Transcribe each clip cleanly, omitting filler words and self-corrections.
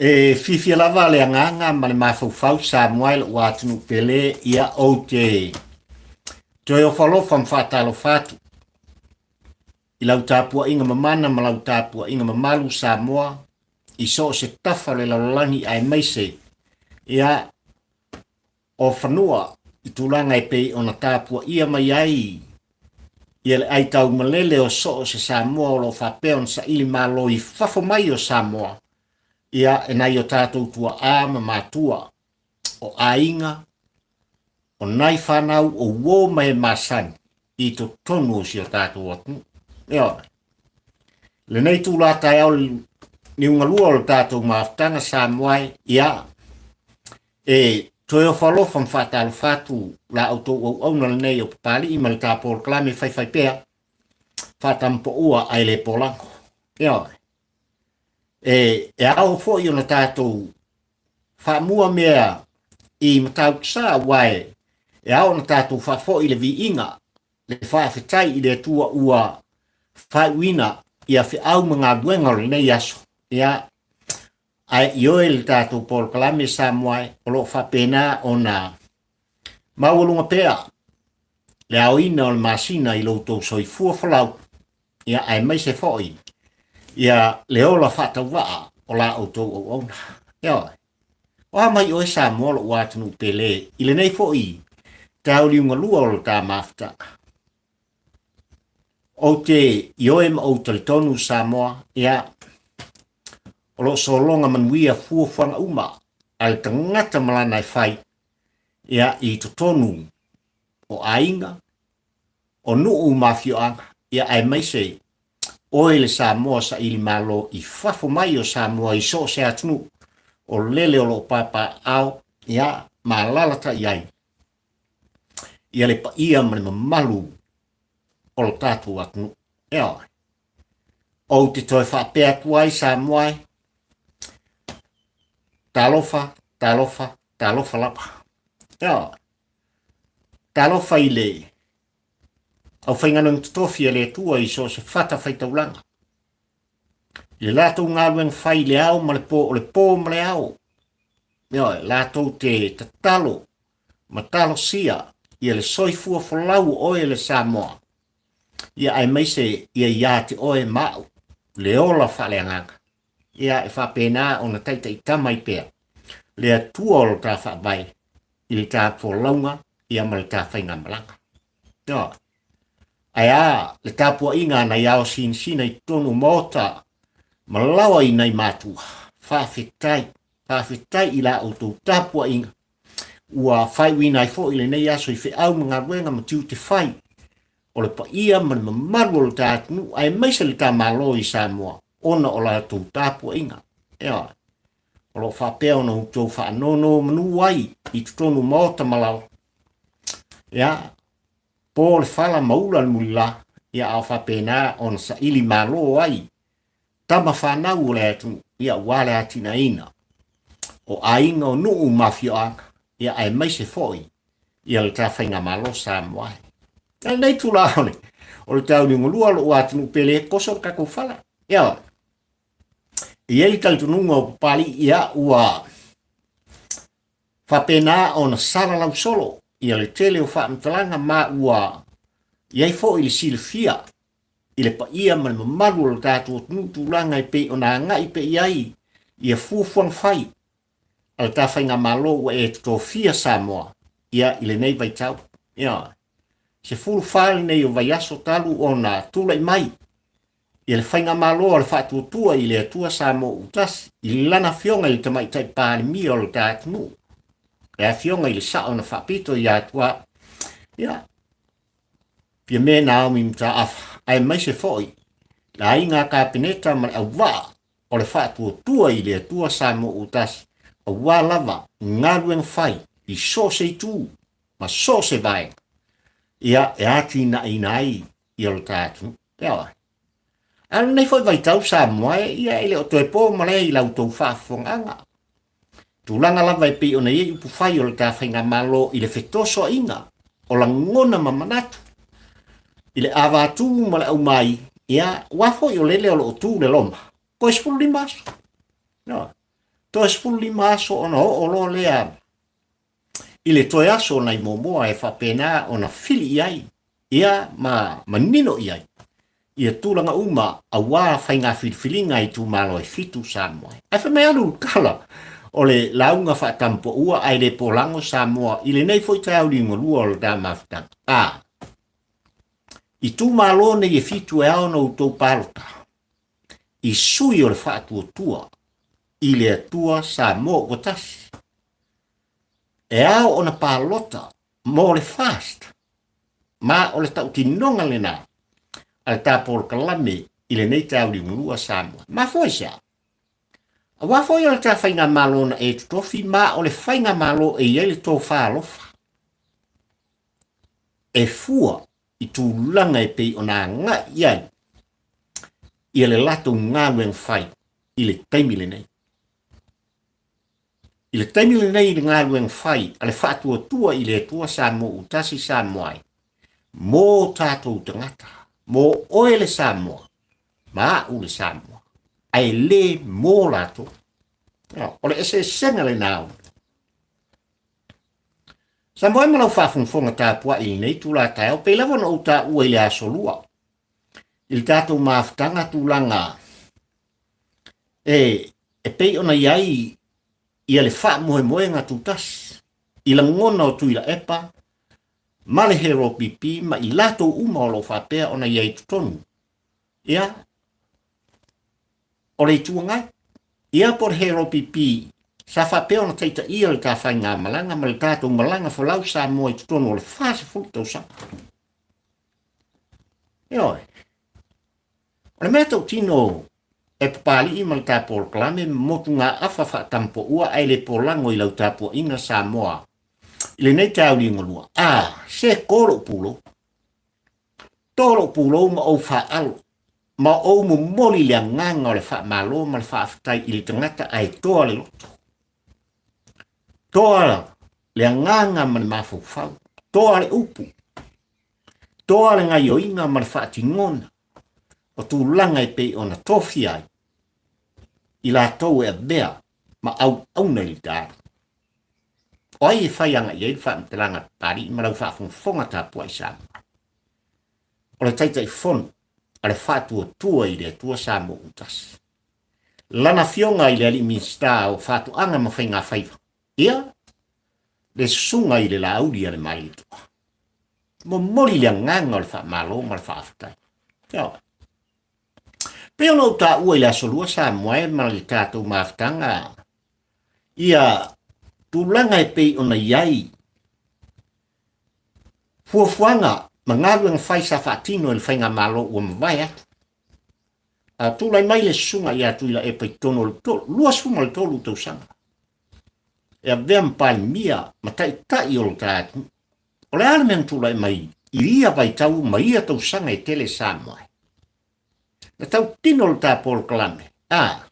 E fiafia lava le agaga ma le mafaufau Samoa i lou atunuu pele, ia ou te toe ofo alofa ma faatalofa atu i lau tapuaiga mamana ma lau tapuaiga mamalu Samoa i so o se tafa o le lalolagi aemaise ia o fanua i tulaga e pei ona tapuaia mai ai ia le aitaumalele o so o se Samoa o lo o faapea ona saili malo i fafo mai o Samoa, ia e nai o tatou tuaa ma matua, o aiga, o nai fanau o uo ma e masani i totonu o si o tatou atunuu. Ioe. Lenei itula taeao i le liugalua o le tatou mafutaga Samoa e, ia, e toe ofo alofa ma faatalofa atu la outou auauna lenei o Papalii ma le ta polokalame faifaipea faatamapoua ae le polago. Ioe. E, e ao foi ona tatou faamua mea i Matautusa aua e, e ao ona tatou faafoi le viiga le faafetai i le Atua ua faaiuina ia feau ma galuega o lenei aso. Ia, ae ioe le tatou polokalame Samoa e, o lo o faapena ona maualuga pea le aoina o le masina i lo outou soifua folau, ia aemaise foi ia le ola faatauvaa o la outou auauna. Ioe. O a mai oe Samoa lou atunuu pele i lenei foi taeao liugalua o lo ta mafutaga. Ou te ioe ma ou talitonu Samoa, ia, o lo o sologa manuia fuafuaga uma a le tagata ma lana e fai, ia, i totonu o aiga, o nuu ma afioaga, ia aemaise oe le Samoa saili malo i fafo mai o Samoa i so o se atunuu o lele o lo o papaaao, ia, ma alaalatai ai ia le paia ma le mamalu o lo tatou atunuu. Ioe. Ou te toe faapea atu ai Samoa e, talofa, talofa, talofa lava. Ioe. Talofa i le aufaigaluega totofi a le Atua i so o se fatafaitaulaga, i le latou galuega fai i le ao ma le po, o le po ma le ao. Ioe, latou te tatalo ma talosia ia le soifua folau o oe le Samoa, ia aemaise ia iā te oe ma au le ola faaleagaga. Ia e faapena ona taitaitama ai pea le Atua o lo ta faavae i le ta folauga ia ma le ta faigamalaga. Ioe. Ae a le tapuaiga a nai ao sinasina i totonu o maota ma lawa i nai matua, faafetai, faafetai i la outou tapuaiga ua faaiuina ai foi lenei aso i feau ma galuega ma tiute fai o le paia ma le mamalu o le ta atunuu aemaise le ta Malo i Samoa ona o la outou tapuaiga. Ioe. O lo o faapea ona outou faanonomanu ai i totonu o maota ma lawa. Ia, po le fala ma ula le mulila, ia a o faapena ona saili malo ai tama fanau o le atunuu, ia aua le atinaeina o aiga o nuu ma afioaga, ia aemaise foi ia le ta faigamalo Samoa. E lenei itula o le, o le tauliugalua lou atunuu pele, koso le tatou fala. Ia, e i ai le talitonuga o Papalii, ia ua faapena ona salalau solo ia le tele o faamatalaga ma ua i ai foi le silafia i le paia ma le mamalu o lo tatou atunuu tulaga e pei ona agai pea i ai ia fuafuaga fai a le ta faigamalo ua e totofia Samoa ia i lenei vaitau. Ia, 14 lenei o vaiaso talu ona tulai mai ia le faigamalo a le Faatuatua i le Atua Samoa ua tasi i lana afioga i le Tamaitai Palemia o le ta atunuu, le afioga i le Sao na Faapito ia Tuaa, ia, Fiame Naomi Mataafa, aemaise foi le aiga Kapeneta ma le auvaa o le Faatuatua i le Atua Samoa ua tasi, aua lava galuega fai i so o se itu ma so o se vaega, ia, e atinaeina ai ia lo ta atunuu. Ioe. A o lenei foi vaitau Samoa e, ia e le o toe po malae i la outou faafofogaaga. Tulaga lava e pei ona i ai upufai o le ta faigamalo i le fetosoaina o lagona ma manatu i le avatū ma le aumai, ia, aua foi o lele o lo o tu le loma, toe 15 aso. Ioe. Toe 15 aso ona oo loa lea i le toe aso o nai muamua e faapena ona fili i ai ia ma manino i ai ia tulaga uma aua faiga filifiliga a itumalo e fitu Samoa. Ae fai mai alu tala o le lauga faatampoua ae le polago Samoa i lenei foi taeao liugalua o le ta mafutaga. A itumalo nei e fitu e ao ona outou palota i sui o le faatuatua i le Atua Samoa ua tasi. E ao ona palota mo le FAST, ma o le tautinoga lena a le ta polokalame i lenei taeao liugalua Samoa. Mafua i se a? Aua foi o le ta faigamalo na e totofi ma o le faigamalo e i ai le tofa alofa e fua i tulaga e pei ona agai i ai ia le latou galuega fai i le taimi lenei. I le taimi lenei i le galuega fai a le Faatuatua i le Atua Samoa ua tasi Samoa ai, mō tatou tagata, mō oe le Samoa, ma a'u le Samoa, ae le mō latou. O le eseesega lena o Samoa e ma lau faafogafoga tapuai i lenei itula taeao, pei lava ona ou taua i le Aso Lua, i le tatou mafutaga tulaga e e pei ona i ai ia le faamoemoega tutasi i lagona o Tuilaepa ma le HRPP ma i latou uma o lo o faapea ona i ai i totonu, ia, o le Itu Agai, ia po o le HRPP sa faapea ona taitaia le ta faigamalaga ma le tatou malaga folau Samoa i totonu o le 40 tausaga. Ioe. O le mea tautino e Papalii ma le ta polokalame motugaafa faatampoua ae le polago i lau tapuaiga Samoa i lenei taeao liugalua. A, se to lou pulou. To lou pulou ma ou faaalo ma ou momoli le agaga o le faamalo ma le faafetai i le tagata ae toa le loto. Toa le agaga ma le mafaufau. Toa le upu. Toa le gaioiga ma le faatinona o tulaga e pei ona tofia ai i latou e avea ma auauna i le taalo. O ai e fai agai i ai le faamatalaga a Papalii ma lau faafogafoga tapuai Samoa? O le Taitaifono a le Faatuatua i le Atua Samoa ua tasi. Lana Afioga i le Alii Minisita o Faatoaga ma Faigafaiva, ia, le Susuga i le Laauli a le Malietoa. Momoli le agaga o le faamalo ma le faafetai. Ioe. Pei ona ou taua i le Aso Lua Samoa e ma le tatou mafutaga ia tulaga e pei ona i ai fuafuaga ma galuega fai sa faatino e le faigamalo ua mavae atu. A tulai mai le susuga ia Tuilaepa i totonu o le 23 tausaga e avea ma Palemia ma taitai o lo ta atunuu. O le a le mea na tulai mai i ia vaitau ma ia tausaga e tele Samoa ai? Na tautino le ta polokalame, a,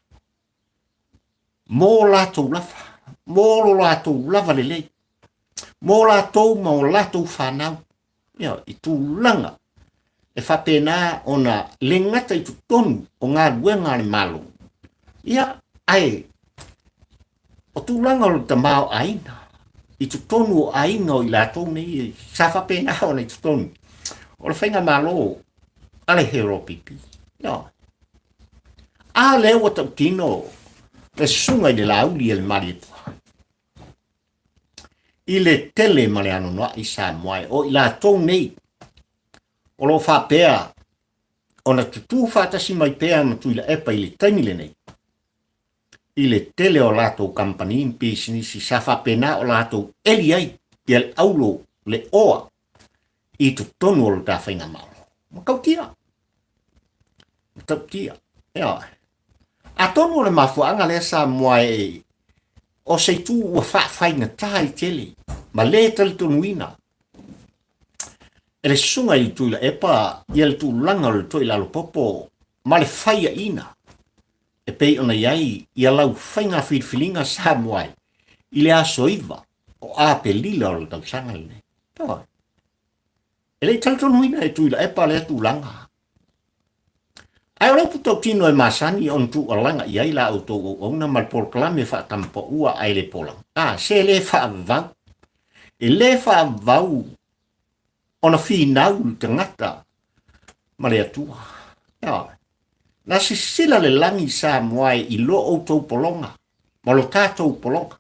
mō latou lava, mō lo latou lava lelei, mō latou ma o latou fanau, ia, i tulaga e faapena ona le gata i totonu o galuega a le Malo, ia, ae o tulaga o le tamaoaiga i totonu o aiga o i latou nei sa faapena ona i totonu o le faigamalo a le HRPP. Ioe. A lea ua tautino le susuga i le Laauli a le Malietoa i le tele ma le anoanoai Samoa e o i latou nei o lo o faapea ona tutū faatasi mai pea ma Tuilaepa i le taimi lenei i le tele o latou kamupani ma pisinisi sa faapena o latou eli ai ia le aulo le oa i totonu o lo ta faigamalo. Matautia. Matautia. Ioe. Atonu o le mafuaaga lea Samoa e o se itu ua faafaigata i tele ma le talitonuina e le susuga i le Tuilaepa ia le tulaga o le toilalopopo ma le faiaina e pei ona i ai ia lau faiga filifiliga Samoa ai i le aso 9 o Aperila o le tausaga lenei. Ioe. E le i talitonuina e Tuilaepa lea tulaga. Ae o le upu tautino e masani ona tuualaga i ai la outou auauna ma le polokalame faatamapaua ae le polaga, a, se le faavavau. E le faavavau ona finau le tagata ma le Atua. Ioe. Na sisila le lagi i Samoa e i lo outou pologa ma lo tatou pologa.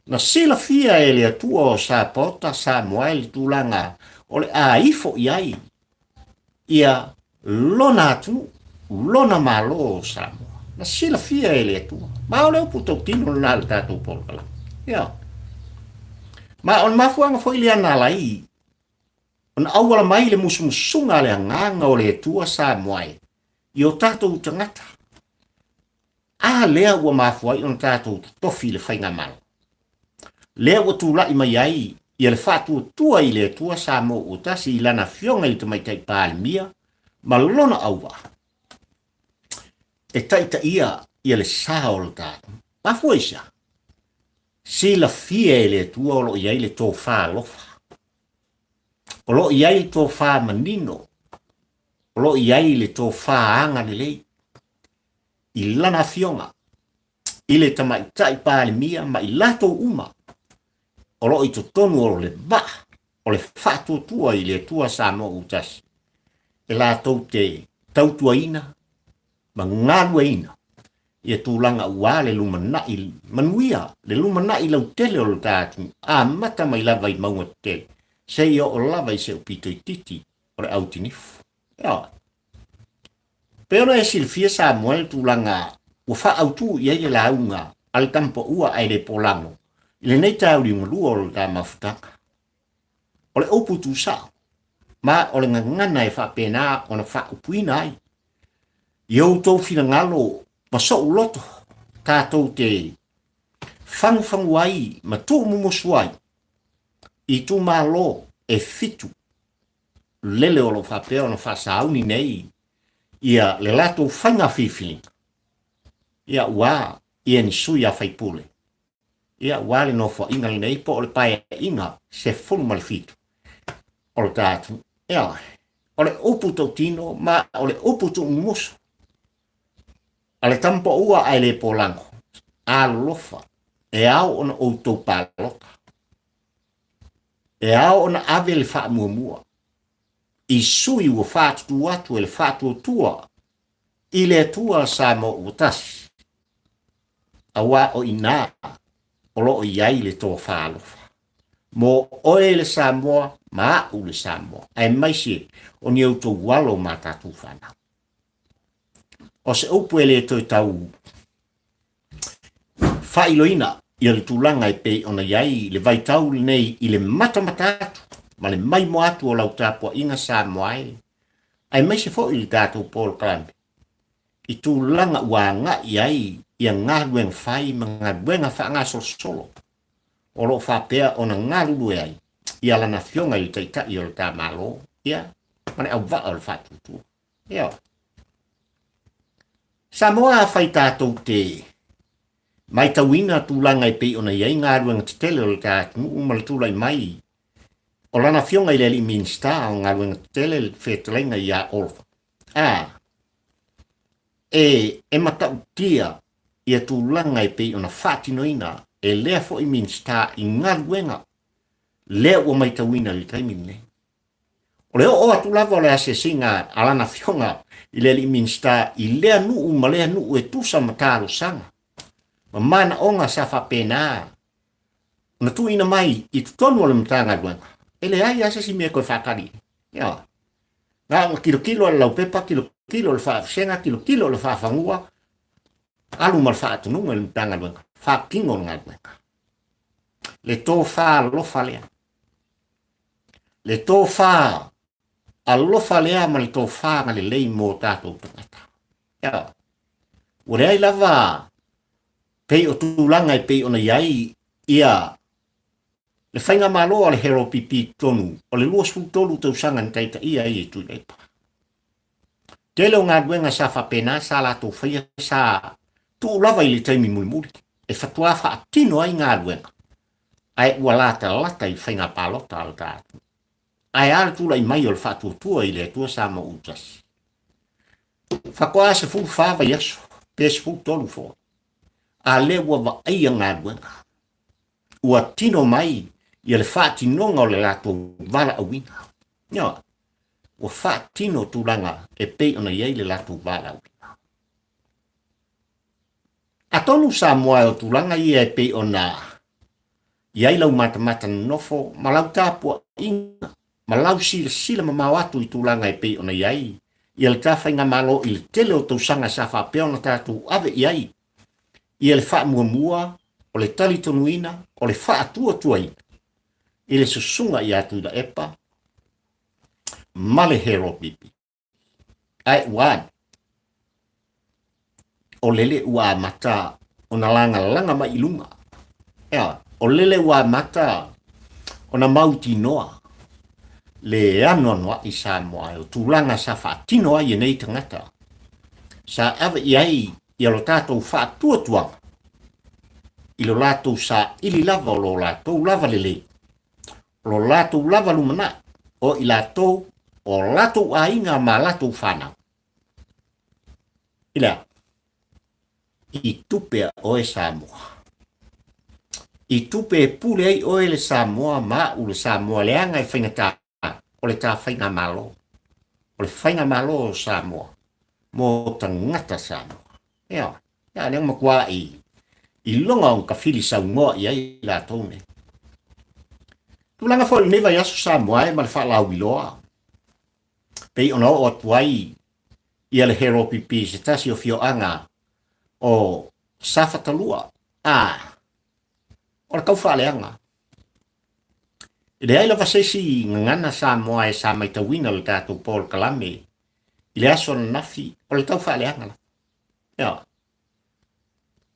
Na silafia e le Atua o Sapaota Samoa e le tulaga o le a ifo i ai ia lona atunuu, lona Malo o Samoa. Na silafia e le Atua. Ma o le upu tautino lena i le tatou polokalame. Ia. Ma o le mafuaaga foi lea na ala ai ona auala mai le musumusuga a le Agaga o le Atua Samoa e i o tatou tagata. A lea ua mafua ai ona tatou totofi i le faigamalo. Lea ua tulai mai ai ia le faatuatua i le Atua Samoa ua tasi i lana afioga i le Tamaitai Palemia ma lona auvaa e taitaia ia le sa o le tatou. Mafua i se a? Silafia e le Atua o lo o i ai le tofa alofa. O lo o i ai le tofa manino. O lo o i ai le tofa agalelei i lana afioga i le Tamaitai Palemia ma i latou uma o lo o i totonu o le vaa o le faatuatua i le Atua Samoa ua tasi e latou te tautuaina ma galueina ia tulaga ua le lumanai manuia, le lumanai lautele o le ta atunuu, amata mai lava i mauga tetele seia oo lava i se upito itiiti o le autinifu. Ioe. Pei ona e silafia Samoa i le tulaga ua faaautu i ai le lauga a le tamapaua ae le polago i lenei tauliugalua o le ta mafutaga. O le upu tuusao, ma o le gagana e faapena ona faaupuina ai i outou finagalo ma sou loto tatou te fagufagu ai ma tuumumusu ai i itumalo e fitu lele o lo o faapea ona faasauni nei ia le latou faiga filifiliga, ia ua ia ni sui a faipule, ia ua le nofoaiga lenei po o le paeaiga 17 o le ta atunuu. Ia, o le upu tautino ma o le upu tuumumusu a le tamapaua ae le polago, alolofa, e ao ona outou palota. E ao ona ave le faamuamua i sui ua faatutu atu e le faatuatua i le Atua Samoa ua tasi, aua o i ina o lo o i ai le tofa alofa. Mo oe le Samoa ma a'u le Samoa, aemaise o ni outou alo ma tatou fanau. O se upu e le toe tau faailoina ia le tulaga e pei ona i ai le vaitau lenei i le matamata atu ma le maimoa atu o lau tapuaiga Samoa e, aemaise foi le tatou polokalame i tulaga ua agai ai ia galuega fai ma galuega faagasolosolo o lo o faapea ona galulue ai ia lana afioga i le Taitai o le ta Malo ia ma le auvaa o le faatuatua. Ioe. Samoa afai tatou te maitauina tulaga e pei ona i ai galuega tetele o le ta atunuu ma le tulai mai o lana afioga i le alii Minisita o Galuega Tetele le fetalaiga ia Olo. A, e, e matautia ia tulaga e pei ona faatinoina e lea foi Minisita i galuega lea ua maitauina i le taimi lenei. O le oo atu lava o le asiasiga a lana afioga i le alii Minisita i lea nuu ma lea nuu e tusa ma talosaga ma manaoga sa faapena ona tuuina mai i totonu o le Matagaluega, e leai lava se isi mea e toe faatali i ai. Ioe. Na ona tilotilo lava i le laupepa, tilotilo i le faavasega, tilotilo i le faafanua, alu ma le faatonuga i le Matagaluega, faatino le galuega. Le tofa alofa lea. Le tofa alofa lea ma le tofa agalelei mo tatou tagata. Ioe. Ua leai lava pei o tulaga e pei ona i ai ia le faigamalo a le HRPP i totonu o le 23 tausaga na taitaia ai e Tuilaepa. Tele o galuega sa faapena sa latou faia sa tuu lava i le taimi mulimuli e faatoa faatino ai galuega ae ua latalata i faiga palota a le tatou. Ae a le tulai mai o le faatuatua i le Atua Samoa ua tasi? Faatoa 14 vaiaso, pe 13 foi, a lea ua vaaia galuega. Ua tino mai ia le faatinoga o le latou valaauina. Ioe, ua faatino tulaga e pei ona i ai le latou valaauina. Atonu Samoa o tulaga ia e pei ona i ai lau matamata nonofo ma lau tapuaiga ma lau silasila mamao atu i tulaga e pei ona i ai ia le ta faigamalo i le tele o tausaga sa faapea ona tatou ave i ai ia le faamuamua o le talitonuina o le faatuatuaina i le susuga ia Tuilaepa ma le Harold Bibi. Ae ua ane, o lele ua amata ona lagalaga mai i luga. Ea, o lele ua amata ona mautinoa le anoanoai Samoa o tulaga sa faatino ai e nei tagata sa ave i ai ia lo tatou faatuatuaga i lo latou saili lava o lo latou lava lelei, o lo latou lava lumanai, o i latou, o latou aiga ma latou fanau. I le a? I tupe a oe Samoa. I tupe e pule ai oe le Samoa ma au le Samoa leaga e faigata o le ta faigamalo, o le faigamalo o Samoa mo tagata Samoa. Ioe, a lea ua matuai iloga ona tafili saunoa i ai latou nei. Tulaga foi o lenei vaiaso Samoa e ma le faalauiloa, pei ona oo atu ai ia le Heropipi i se tasi o fioaga o Safatalua, a o le tau faaleaga. E leai lava se isi gagana Samoa e sa maitauina le tatou polokalame i le aso ananafi o le tau faaleaga lava. Ioe.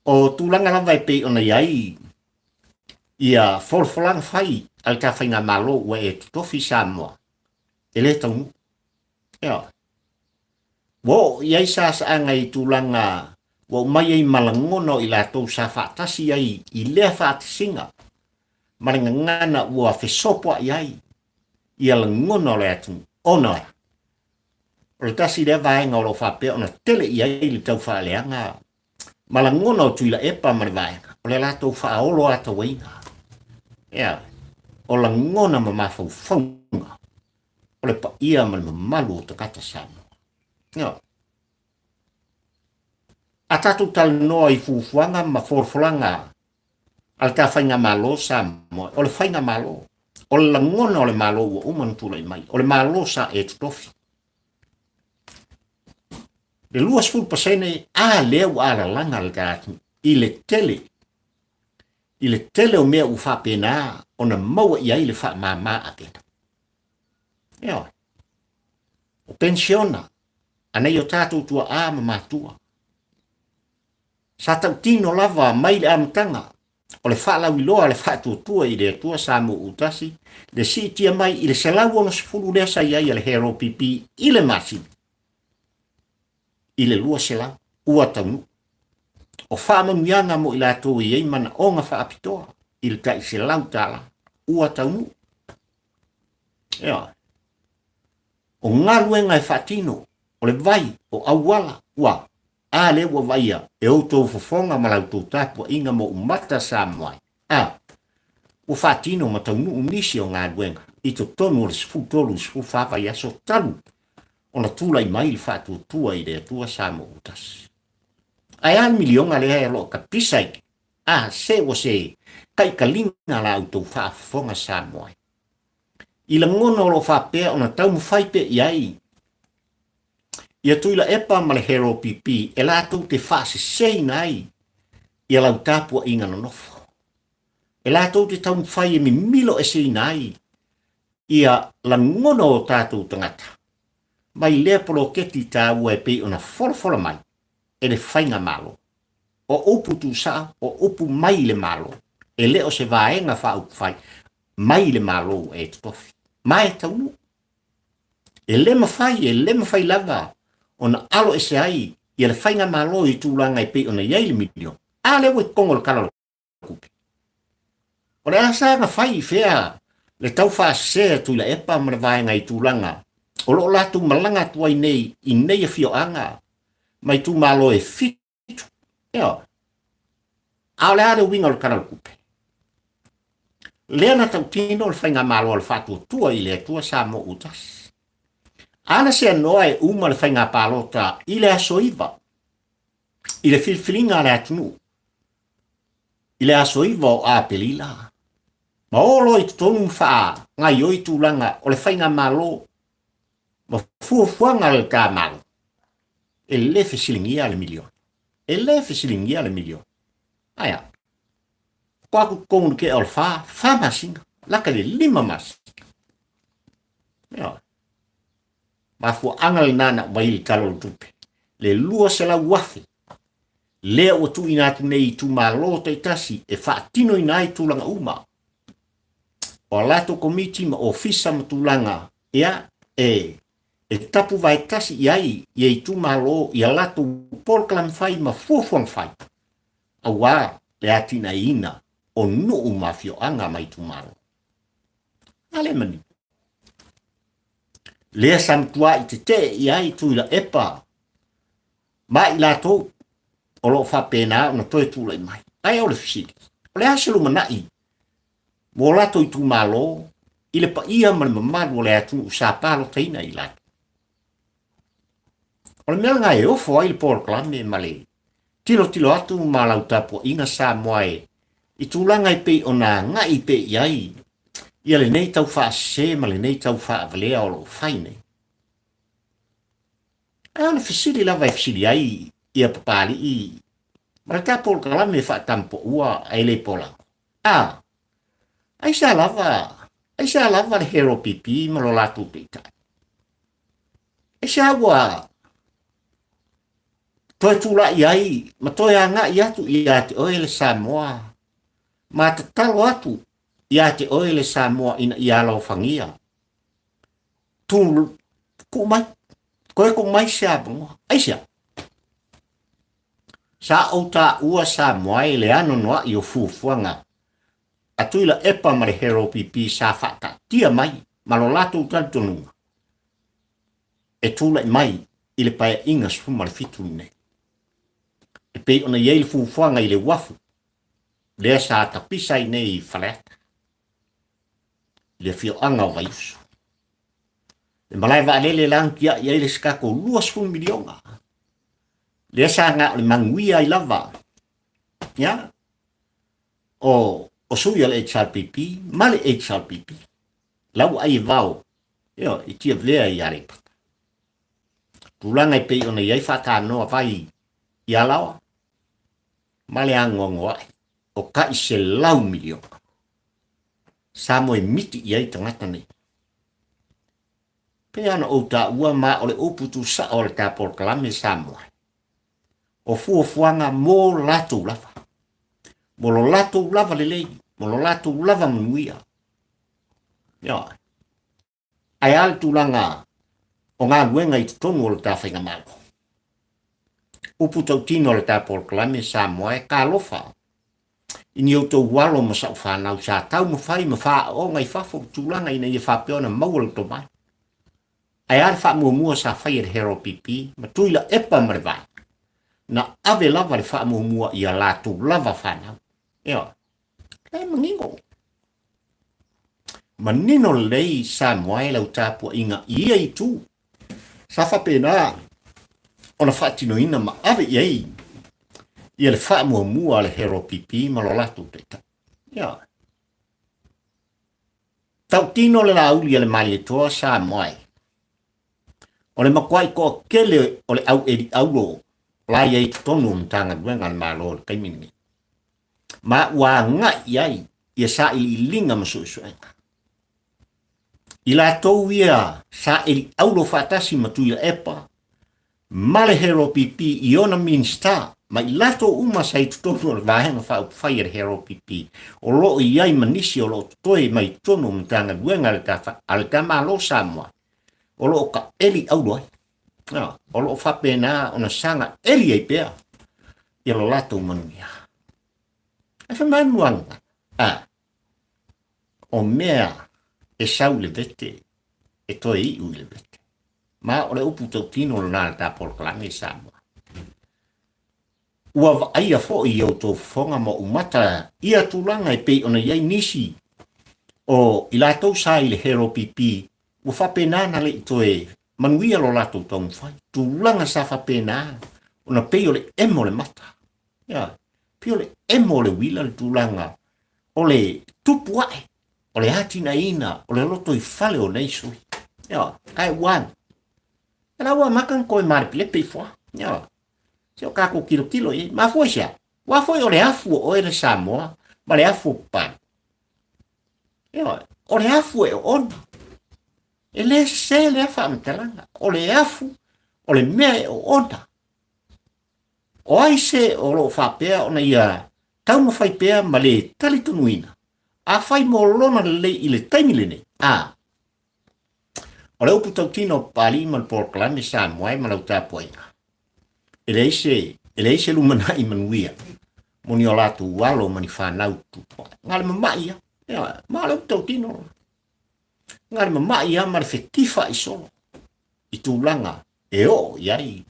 O tulaga lava e pei ona i ai ia folafolaga fai a le ta faigamalo ua e totofi Samoa, e le taunuu. Ioe. Ua oo i ai sasaaga i tulaga ua aumai ai ma lagona o i latou sa faatasi ai i lea faatasiga ma le gagana ua fesopoai ai ia lagona o le atunuu, ona o le tasi lea vaega o lo o faapea ona tele i ai le tau faaleaga ma lagona o Tuilaepa ma le vaega, o le latou faaoloatauaina. Ea, o lagona ma mafaufauga o le paia ma le mamalu o tagata Samoa. Ioe. A tatou talanoa i fuafuaga ma folafolaga a le ta faigamalo Samoa, o le faigamalo, o le lagona o le Malo ua uma ona tulai mai, o le Malo sa e totofi. Le 20% a lea ua alalaga le ta atunuu i le tele, i le tele o mea ua faapena ona maua i ai le faamama avega. Ioe. O penisiona a nai o tatou tuaa ma matua, sa tautino lava mai le amataga o le faalauiloa a le faatuatua i le Atua Samoa Utasi, le siitia mai i le 160 lea sa i ai a le HRPP i le masina, i le 200 ua taunuu. O faamanuiaga mo i latou e i ai manaoga faapitoa i le tai $100 ua taunuu. Ioe. O galuega e faatino, o le vai, o auala, ua A lea ua vaaia e outou fofoga ma la outou tapuaiga mo umata Samoa ai. A ua faatino ma taunuu nisi o galuega i totonu o le 13 i le 14 vaiaso talu ona tulai mai le faatuatua i le Atua Samoa ua tasi. Ae a le miliona lea o lo o tapisa i a se ua se taitaliga la outou faafofoga Samoa ai. I lagona o lo o faapea ona taumafai pea i ai ia Tuilaepa ma le HRPP e latou te faaseseina ai ia lau tapuaiga nonofo. E latou te taumafai e mimilo eseina ai ia lagona o tatou tagata mai lea poloketi taua e pei ona folafola mai e le faigamalo. O upu tuusao, o upu mai le Malo, e le o se vaega faaupufai mai le Malo ua e totofi. Ma e taunuu. E le mafai, e le mafai lava ona alo ese ai ia le faigamalo i tulaga e pei ona i ai le miliona. A lea ua i totonu o le Tala o le Tupe. O le a saga fai i fea le tau faasese a Tuilaepa ma le vaega i tulaga o lo o latou malaga atu ai nei i nei afioaga. ma itumalo e 7. Ioe. A o le a le uiga o le Tala o le Tupe? Lea na tautino le faigamalo a le Faatuatua i le Atua Samoa ua tasi. A na seanoa e uma le faiga palota i le aso 9 i le filifiliga a le atunuu i le aso 9 o Aperila, ma o loa i totonu ma faagaioi tulaga o le faigamalo ma fuafuaga a le ta Malo, e le fesiligia le miliona. E le fesiligia le miliona. Ae a? Faatoa atu totonu i le tea o le fa, fa masina, lata i le 5 masina. Ioe. Mafuaaga lena na aumai i le Tala o le Tupe, le 200,000 lea ua tuuina atu nei i itumalo taitasi e faatinoina ai tulaga uma o a latou komiti ma ofisa ma tulaga ia e e tapu vaetasi i ai ia itumalo i a latou polokalame fai ma fuafuaga fai aua le atinaeina o nuu ma afioaga ma itumalo. A le manino. Lea sa matuai tetee i ai Tuilaepa ma i latou o lo o faapena ona toe tulai mai. Ae o le fesili, o le a se lumanai mo latou itumalo i le paia ma le mamalu o le atunuu sa palotaina i latou? O le mea lena e ofo ai le polokalame ma le tilotilo atu ma lau tapuaiga Samoa e i tulaga e pei ona agai pea i ai ia lenei tau faasese ma lenei tau faavalea o lo o fai nei. Ae o le fesili lava e fesili ai ia Papalii ma le ta polokalame faatampoua ae le polago. A, aisea lava, aisea lava le Hero PP ma lo latou taitai? Aisea ua toe tulai ai ma toe agai atu ia te oe le Samoa ma tatalo atu ia te oe le Samoa ina ia alofagia tu tuu mai, toe tuu mai se avanoa. Aisea? Sa ou taua Samoa e le anoanoai o fuafuaga a Tuilaepa ma le Hero PP sa faataatia mai ma lo latou talitonuga e tulai mai i le Paeaiga 17 lenei. E pei ona i ai le fuafuaga i le uafu lea sa tapisa ai nei i Faleata, i le afioaga o Vaiusu. Le malae vaalele la na tiai ai le isi tatou 20 miliona. Lea sa na o le manuia ai lava. Ia, o, o sui o le HRPP ma le HRPP. La ua ai e vao, io, i Tiavea i Aleipata. Tulaga e pei ona i ai faatanoa vai i Alaoa ma le anoanoai o tai 100 miliona. Sa moe miti i ai tagata nei. Pei ona ou taua ma o le upu tuusao o le ta polokalame Samoa, o fuafuaga mo latou lava, mo lo latou lava lelei, mo lo latou lava manuia. Ioe. Ae a le tulaga o galuega i totonu o le ta faigamalo? Upu tautino o le ta polokalame Samoa e talofa i ni outou alo ma sau fanau sa taumafai ma faaooga i fafo tulaga ina ia faapea ona maua le tomai. Ae a le faamuamua sa fai e le Hero PP ma Tuilaepa ma le Vaega? Na ave lava le faamuamua i a latou lava fanau. Ioe. E manino. Manino lelei Samoa e lau tapuaiga i ia itu. Sa faapena ona faatinoina ma ave i ai ia le faamuamua a le Hero PP ma lo latou taitai. Ia. Tautino le lauli a le Malietoa Samoa e. O le matuai toatele o le au eli auro la i ai totonu o Matagaluega a le Malo i le taimi lenei. Ma ua agai i ai ia sailiiliga ma suesuega. I latou ia sa eli auro faatasi ma Tuilaepa ma le Hero PP i ona Minisita ma i latou uma sa i totonu o le Vaega Faaupufai a le Hero PP o lo o i ai ma nisi o lo o totoe mai totonu o Matagaluega a le ta Malo Samoa o lo o taeli auro ai. O lo o faapena ona saga eli ai pea ia lo latou manuia. Ae fai mai luaga, a, o mea e sau i le vete, e toe iu i le vete. Ma o le upu tautino lena a le ta polokalame i Samoa. Ua vaaia foi i outou fofoga ma ou mata ia tulaga e pei ona i ai nisi o i latou sa i le HLPP ua faapena ona le i toe manuia lo latou taumafai. Tulaga sa faapena ona pei o le emo o le mata. Ia, pei o le emo o le uila le tulaga o le tupu ae, o le atinaeina o le lotoifale o nei sui. Ia, ae ua ane. E la ua amata ona toe malepilepe ifo lava. Ia, se o tatou tilotilo i ai. Mafua i se a? Aua foi o le afu o oe le Samoa ma le afu o Papalii. Ia, o le afu e oona. E le sese lea faamatalaga. O le afu, o le mea e oona. O ai se o lo o faapea ona ia taumafai pea ma le talitonuina, afai mo lona lelei i le taimi lenei, a O le upu tautino o Papalii ma le polokalame Samoa e ma lau tapuaiga, e leai se, e leai se lumanai manuia mo ni o latou alo ma ni fanau tupu ae. Na o le mamai lava, ioe, ma o le upu tautino lena. Na o le mamai lava ma le fetifaai solo i tulaga e oo i ai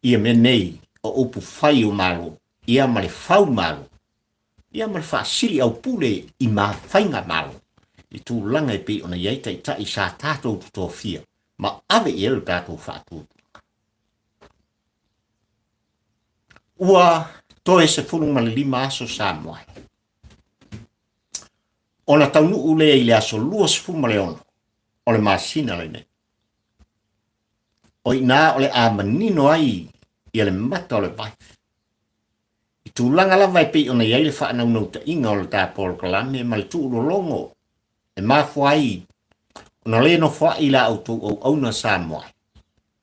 ia mea nei o upu fai o Malo, ia ma le fau Malo ia ma le faasili aupule i ma faigamalo i tulaga e pei ona i ai taitai sa tatou totofia ma ave i ai lo tatou faatuatuaga. Ua toe 15 aso Samoa e ona taunuu lea i le aso 26 o le masina lenei. O i ina o le a manino ai ia le mata o le vai I tulaga lava e pei ona i ai le faanaunautaiga o le ta polokalame ma le tuulologo e mafua ai ona le nofoai la outou auauna Samoa,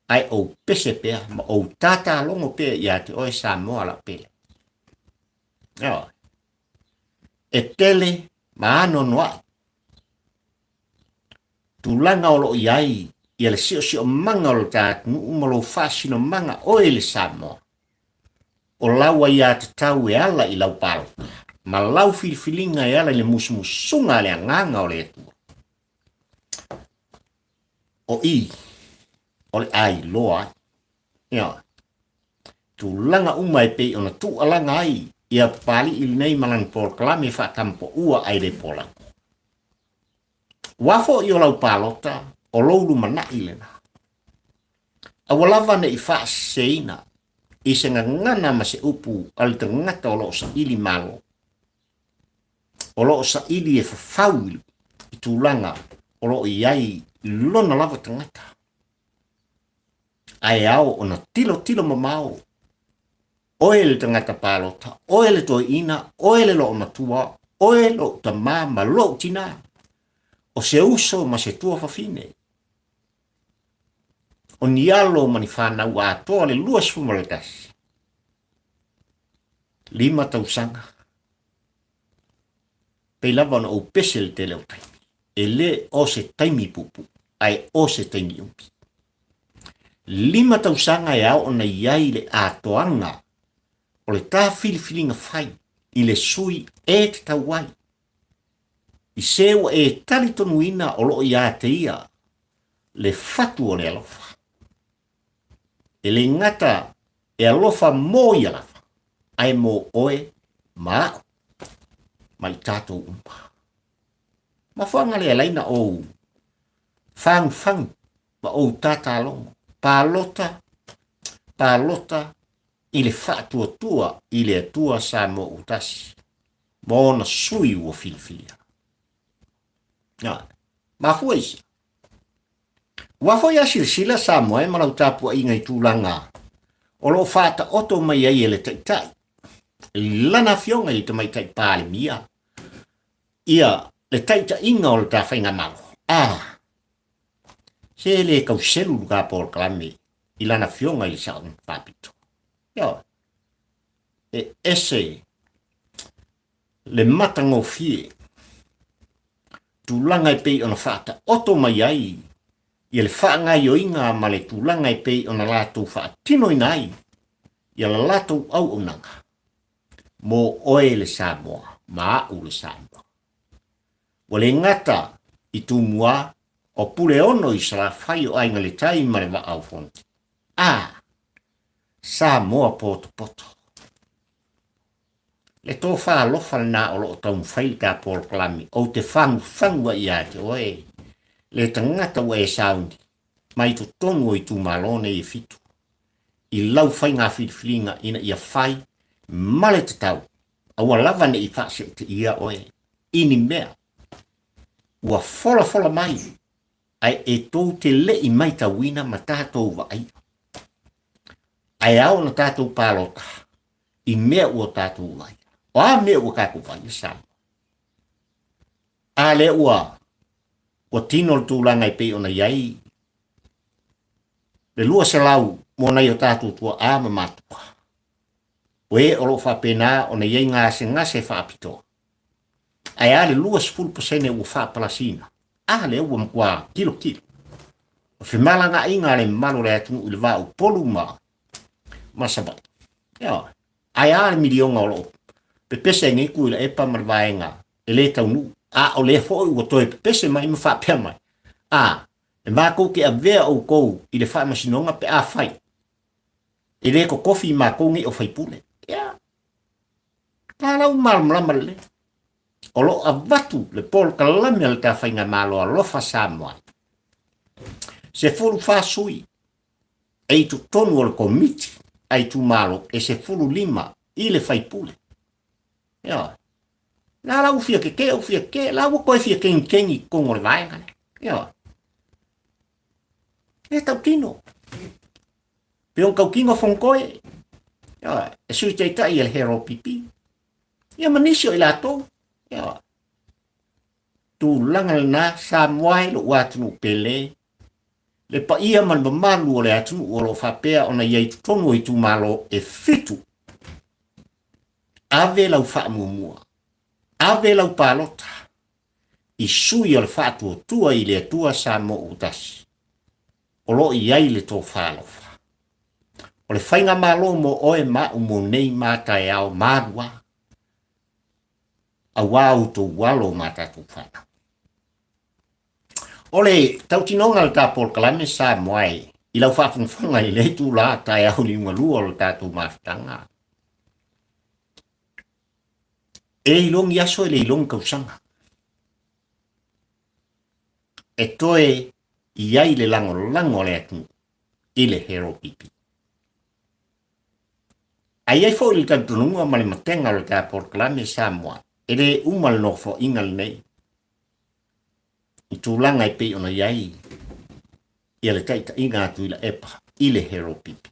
ae ou pese pea ma ou tatalogo pea ia te oe Samoa lau pele. Ioe. E tele ma anoanoai tulaga o lo o i ai ia le siosiomaga o le ta atunuu ma lou faasinomaga oe le Samoa. O lau aiatatau e ala i lau palota, ma lau filifiliga e ala i le musumusuga a le Agaga o le Atua. O i, o le a iloa ai. Ioe. Tulaga uma e pei ona tuualaga ai ia Papalii lenei ma lana polokalame faatamapaua ae le polago. Ua foi o lau palota, o lou lumanai lena. Aua lava ne i faaseseina i se gagana ma se upu a le tagata o lo o saili malo, o lo o saili e fafau i tulaga o lo o i ai lona lava tagata. Ae ao ona tilotilo mamao oe le tagata palota, oe le toeaina, oe le loomatua, oe lou tamā ma lou tinā, o se uso ma se tuafafine, o ni alo ma ni fanau atoa le 21, lima tausaga, pei lava ona ou pese le tele o taimi. E le o se taimi puupuu, ae o se taimi umi. Lima tausaga e ao ona i ai le atoaga o le ta filifiliga fai i le sui e tatau ai, i se ua e talitonuina o lo o ia te ia le fatu o le alofa. E le gata e alofa mo ia lava, ae mo oe ma a'u, ma i tatou uma. Mafuaaga lea e ala ai na ou fagufagu ma ou tatalogo, palota, palota i le faatuatua i le Atua Samoa ua tasi, ma ona sui ua filifilia. Na, mafua i se? Ua foi a silasila Samoa e ma lau tapuaiga i tulaga o lo o faataoto mai ai e le Taitai, lana afioga i le Tamaitai Palemia, ia le taitaiga o le ta faigamalo. A, se le tau selu le ta polokalame i lana afioga i le Sao Faapito. Ioe. E ese le matagofie tulaga e pei ona faataoto mai ai ia le faagaoioiga ma le tulaga e pei ona latou faatinoina ai ia la latou auaunaga mo oe le Samoa ma a'u le Samoa. Ua le gata i Tumua o Puleono i Salafai o Aiga i le Tai ma le Vaa o Fonoti. A! Samoa potopoto. Le tofa alofa lena o lo o taumafai le ta polokalame, ou te fagufagu ai ia te oe, le tagata ua e sauni mai totonu o itumalo nei e fitu, i lau faiga filifiliga ina ia fai ma le tatau, aua lava ne i faaseeteia oe i ni mea ua folafola mai ae e tou te le i maitauina ma tatou vaaia. Ae ao ona tatou palota i mea ua tatou vaaia. O a mea ua tatou vaaia Samoa? A lea ua ua tino le tulaga e pei ona i ai le 200 mo nai o tatou tuaa ma matua. O e o lo o faapena ona i ai gasegase faapitoa. Ae a le 20% ua faapalasiina? A lea ua matua tilotilo. O femalagaaiga a le mamalu o le atunuu i le va o Upolu ma ma Savaii. Ioe. Ae a le miliona o lo o pepese ai nei Tuilaepa ma le vaega e le taunuu. A o lea foi ua toe pepese mai ma faapea mai, a, e matou te avea outou i le faamasinoga pe afai e le totofi matou nei o faipule. Ia, ta lau malamalama lelei. O lo o avatu le polokalame a le ta Faigamalo Alofa Samoa. 14 sui e i totonu o le komiti a itumalo e 15 i le faipule. Ioe. La la ua fia keke, ua fia keke, la ua toe fia kengikeni i totonu o le vaega lea. Ioe. E tautino. Pe on tautino Fonotoe, ioe, e sui taitai e le Hero PP. Ia ma nisi o i latou. Ioe. Tulaga lena, Samoa e lou atunuu pele, le paia ma le mamalu o le atunuu o lo o faapea ona i ai i totonu o itumalo e fitu. Ave lau faamuamua, ave lau palota i sui o le Faatuatua i le Atua Samoa ua tasi, o lo o i ai le tofa alofa. O le faigamalo mo oe ma au mo nei ma taeao ma alu a, aua outou alo ma tatou fanau. O le tautinoga o le ta polokalame Samoa e, i lau faafogafoga i lenei itula taeao liugalua o le tatou mafutaga, e ilogi aso e le ilogi tausaga. E toe i ai le lagolago a le atunuu i le Hero PP. Ae i ai foi le talitonuga ma le matega o le ta polokalame Samoa, e le uma le nofoaiga lenei i tulaga e pei ona i ai ia le taitaiga a Tuilaepa i le Hero PP.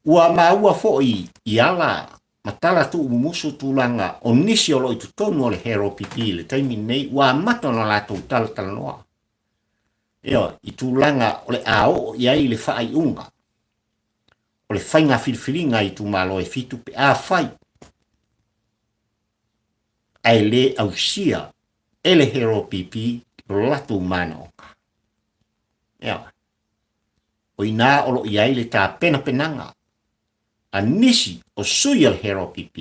Ua maua foi i ala ma tala tuumumusu tulaga o nisi o lo o i totonu o le Hero PP i le taimi lenei ua amata ona latou talatalanoa ioe, i tulaga o le a oo i ai le faaiuga o le faiga filifiliga a itumalo e fitu pe afai ae le ausia e le Hero PP lo latou manaoga. Ioe. O i ina o lo o i ai le tapenapenaga a nisi o sui o le Hero PP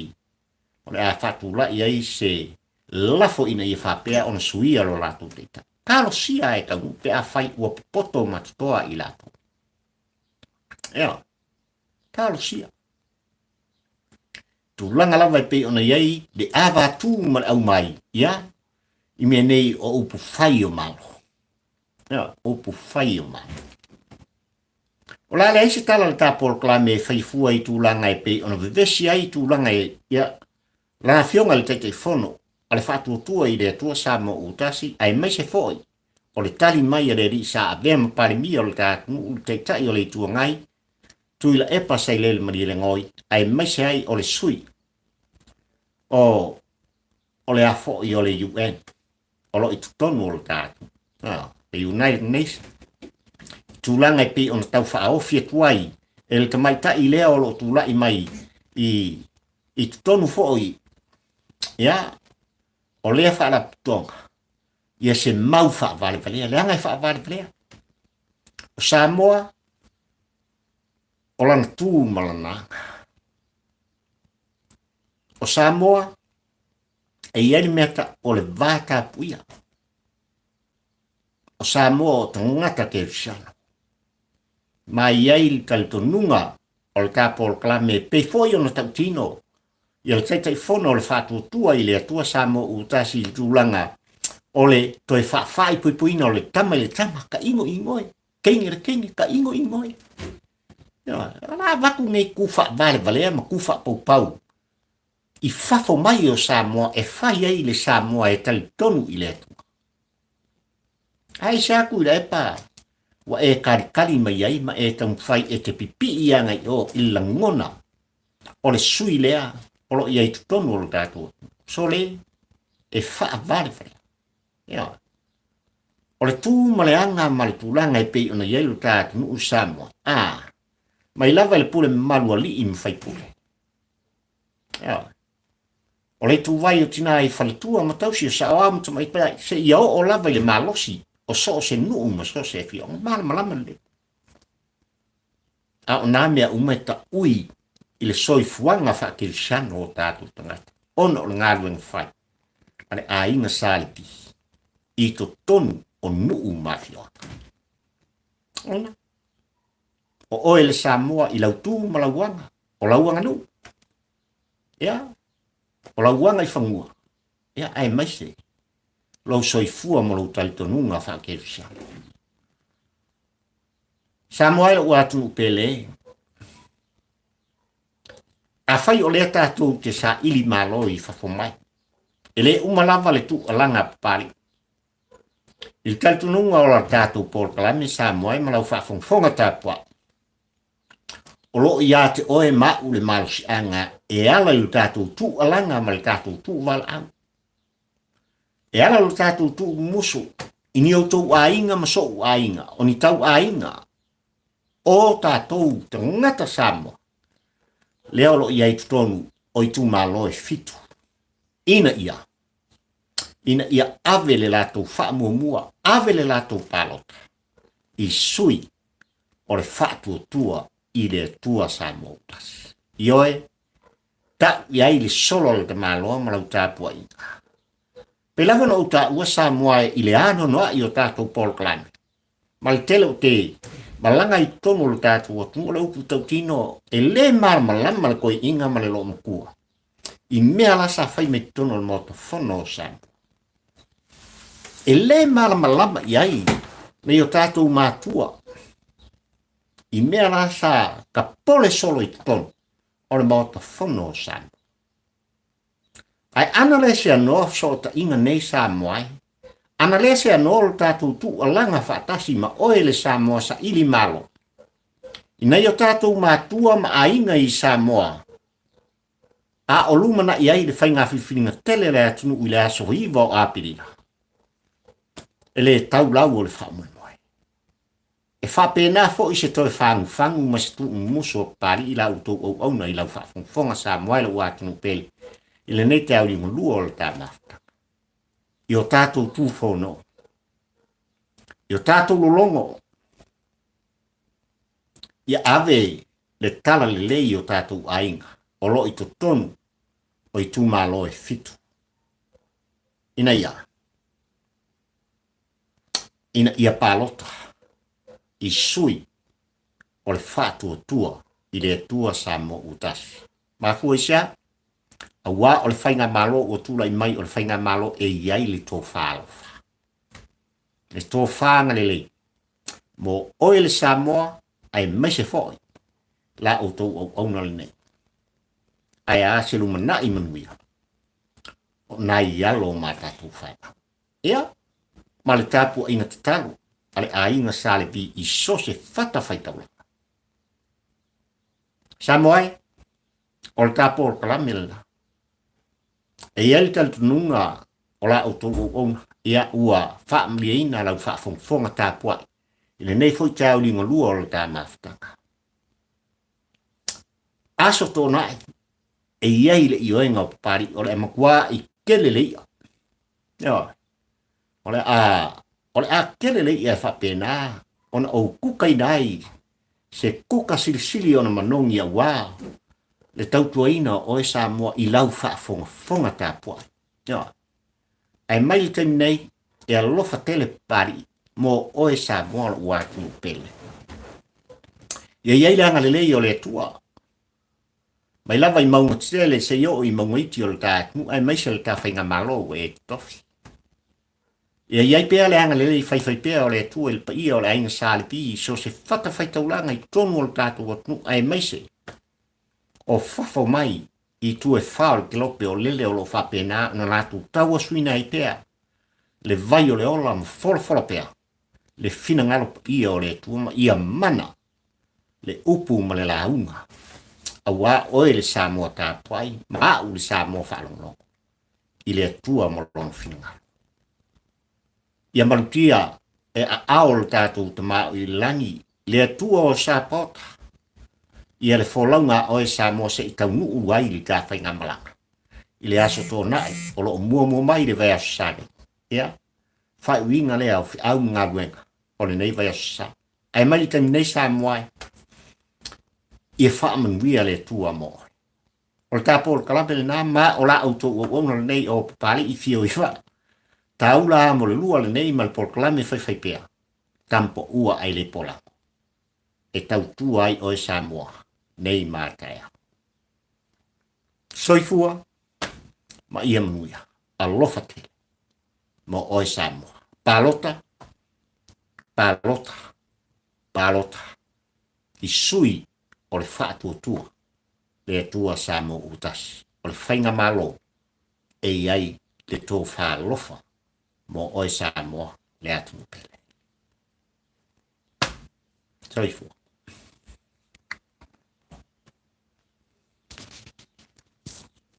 o le a faatulai ai se lafo ina ia faapea ona suia lo latou taitai. Talosia e taunuu pe afai ua popoto ma totoa i latou. Ioe. Talosia. Tulaga lava e pei ona i ai le avatū ma le aumai, ia, i mea nei o upu fai o Malo. Ia, upu fai o Malo. O le a leai se tala a le ta polokalame e fai fua i tulaga e pei ona vevesi ai tulaga e, ia, lana Afioga i le Taitaifono a le Faatuatua i le Atua Samoa ua Tasi, aemaise foi o le tali mai a le Alii sa avea ma Palemia o le ta atunuu, le Taitai o le Itu Agai, Tuilaepa Sailele Malielegaoi, aemaise ai o le sui o o le a foi o le UN o lo o i totonu o le ta atunuu, le United Nations, i tulaga e pei ona tau faaofi atu ai e le tamaitai lea o lo o tulai mai i i totonu foi ia o lea faalapotopotoga ia se mau faavalevalea, leaga e faavalevalea. O Samoa, o lana tu ma lana aga. O Samoa, e i ai le mea ta, o le va tapuia. O Samoa o tagata kerisiano. Ma i ai le talitonuga o le ta polokalame e pei foi ona tautino. ia le Taitaifono o le Faatuatua i le Atua Samoa ua tasi i le tulaga o le toe faafaaipoipoina o le tama i le tama, ka igoigoe, teine i le teine, ka igoigoe. Ioe, o le a avatu nei ku faavalevalea ma ku faapaupau i fafo mai o Samoa e fai ai le Samoa e talitonu i le Atua. Ae se atu i le epa ua e kalikali mai ai ma e taumafai e te pipii agai i o i le lagona o le sui lea o lo o i ai i totonu o le tatou atunuu. Sole, e faavalevalea. Ioe. O le tu ma le aga ma le tulaga e pei ona i ai lo ta atunuu Samoa, a, mai lava i le pule mamalu alii ma faipule. Ioe. O le ituvai o tina i faletua ma tausi o saoao ma tamaitai seia oo lava i le malosi o so o se nuu ma so o se afioaga. Malamalama lelei. A o nā mea uma e taui i le soifuaga faakerisiano o tatou tagata ona o le galuega fai a le aiga Sa Lepi i totonu o nuu ma afioaga. Ona, o oe le Samoa i lau tu ma lau aga, o lau aganuu, ia, o lau aga i fanua, ia, aemaise lou soifua ma lou talitonuga faakerisiano. Samoa e lou atunuu pele, afai o lea tatou te saili malo i fafo mai, e le uma lava le tuualaga a Papalii. I le talitonuga o la tatou polokalame Samoa e ma lau faafogafoga tapuai, o lo o ia te oe ma au le malosiaga e ala i lo tatou tuualaga ma le tatou tuuvalaau. E ala lo tatou tuumumusu i ni outou aiga ma so'u aiga, o ni tau aiga o tatou tagata Samoa, lea o lo o i ai i totonu o itumalo e fitu, ina ia, ina ia ave le latou faamuamua, ave le latou palota i sui o le faatuatua i le Atua Samoa ua tasi. Ioe, tau i ai le solo a le tamaloa ma lau tapuaiga. Pei lava ona ou taua Samoa i le anoanoai o tatou polokalame, ma le tele o te malaga i totonu o le tatou atunuu, o le upu tautino e le malamalama le koiina ma le loomatua i mea la sa fai mai totonu o le Maota Fono o Samoa. E le malamalama i ai nei o tatou matua i mea la sa tapole solo i totonu o le Maota Fono o Samoa. Ae ana le seanoa fesootaiga nei Samoa ai, ana le seanoa lo tatou tuualaga faatasi ma oe le Samoa saili malo, i nai o tatou matua ma aiga i Samoa, a o lumanai ai le faiga filifiliga tele a le atunuu i le aso 9 o Aperila, e le tau lau o le faamoemoe. E faapena foi se toe fagufagu ma se tuumumusu o Papalii la outou auauna i lau faafogafoga Samoa e lou atunuu pele i lenei taeao liugalua o le ta mafutaga. I o tatou tufono, i o tatou lologo, ia ave le tala lelei i o tatou aiga o lo o i totonu o itumalo e fitu. Ina ia ina ia palota i sui o le faatuatua i le Atua Samoa ua tasi. Mafua i se a? Auā o le faigamalo ua tulai mai o le faigamalo e i ai le tofa alofa. Le tofa agalelei mo oe le Samoa aemaise foi la outou auauna lenei. Ae a se lumanai manuia o nai alo ma tatou fanau. Ia, ma le tapuaiga tatalo a le aiga Sa Levi i so se fatafaitaulaga. Samoa e, o le tapolokalame lena. E i ai le talitonuga o la outou auauna, ia ua faamalieina lau faafogafoga tapuai i lenei foi taeao liugalua o le ta mafutaga. Aso Toonai, e i ai le ioega o Papalii, o le a matuai tele le i'a. Ioe. O le a, o le a tele le i'a e faapena ona ou kukaina ai se kuka silisili ona manogi auā le tautuaina o oe Samoa i lau faafogafoga tapuai. Ioe. Ae mai le taimi nei, e alofa tele Papalii mo oe Samoa lou atunuu pele. Ia i ai le agalelei o le Atua. Mai lava i mauga tetele seia oo i mauga iti o le ta atunuu aemaise le ta faigamalo ua e totofi. Ia i ai pea le agalelei faifaipea o le Atua i le paia o le aiga Sa Levi i so o se fatafaitaulaga i totonu o le tatou atunuu aemaise o fafo mai i itu e fa o le kelope o lele o lo o faapena ona latou tauasuina ai pea le vai o le ola ma folafola pea le finagalo paia o le Atua ma ia mana le upu ma le lauga, aua oe le Samoa tapuai ma a'u le Samoa faalogologo i le Atua ma Lona finagalo. Ia malutia e aao lo tatou Tama o i le lagi, le Atua o Sapaota, ia le folauga a oe Samoa se i taunuu ai le ta faigamalaga i le aso Toonai o lo o muamua mai le vaiaso sa nei. Ia, faaiuina lea o feau ma galuega o lenei vaiaso sa. Ae mai le taimi nei Samoa e, ia faamanuia le Atua mo oe. O le ta polokalame lena ma o la outou auauna lenei o Papalii Fio i Vaa. Taula mo le lua lenei ma le polokalame faifaipea, Tampoua ai le Polago. E tautua ai oe Samoa, nei ma a taeao. Soifua ma ia manuia. Alofa tele mo oe Samoa. Palota, palota, palota i sui o le faatuatua le Atua Samoa ua tasi. O le faigamalo e i ai le tofa alofa mo oe Samoa le atunuu pele. Soifua.